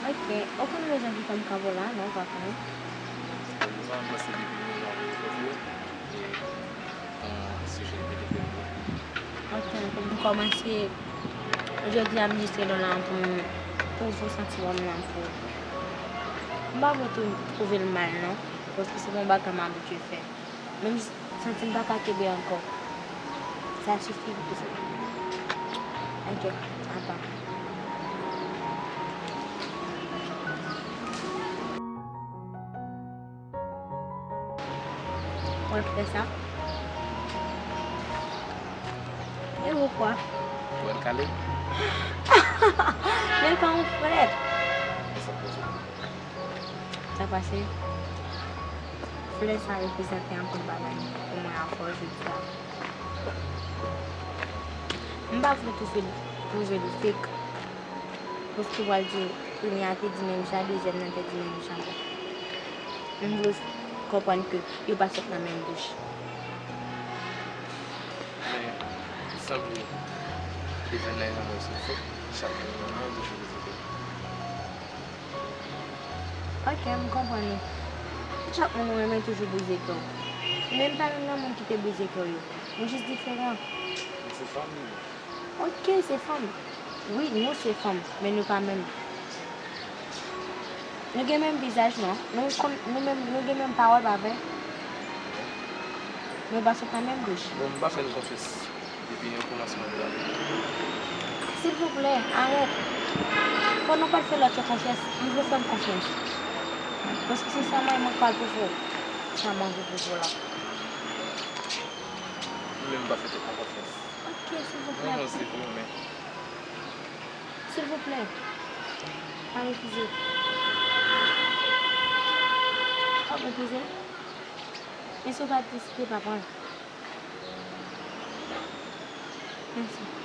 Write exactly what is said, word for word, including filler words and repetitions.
Ok, ou konn rezon ki fè m ka voye w la, non, ou pa konnen? Rezon an, se depi nou rankontre, e, yon sijè ki te fè m. Ok, pou m kòmanse, jodi a m jis rele w la pou m, pou w santi w nan pou. M pa vle tou twouve l mal, non, paske se pa yon bagay m abitye fè. Men m jis santi m pa ka kenbe ankò. Sa sifi pou sa. Ok, apa. Mwen fè sa. E poukwa? Mwen kale. Men l pa yon flè. Sa pase. Flè sa reprezante anpil bagay pou mwen ankò jodi a. M pa vle twouve, twouve li fake. Paske w pral di, premye a te di menm jan, dezyèm nan te di menm jan. Men m vle w konprann ke yo pa sot nan menm bouch. Men, sanble, devan nan yon moun se fo, chak moun nan yon bouch vizite. Ok, m konprann ou. Chak moun ou renmen toujou brize kè w. Men m pa youn nan moun ki te brize kè w yo. Nou jis diferan. Men se fanmi nou. Ok, se fanm. Wi, nou se fanm, men nou pa menm. Nou gen menm vizaj, non? Nou konn, nou menm, nou gen menm pawòl, pa vre? Nou pa sot nan menm bouch. Bon, m pa fè n konfyans depi nan kòmansman de la. Silvouplè, arèt. Pandan w pa t fè lòt yo konfyans, m vle w fè m konfyans. Paske se sa mwen, mwen pral pwouve w. Sa m anvi pwouve w la. Mwen menm, m pa fè tèt mwen konfyans. Ok, silvouplè. Non, non, se vre, men. Silvouplè. Pa refize. W ap refize? Men si w pa deside, pa pran l. Mèsi.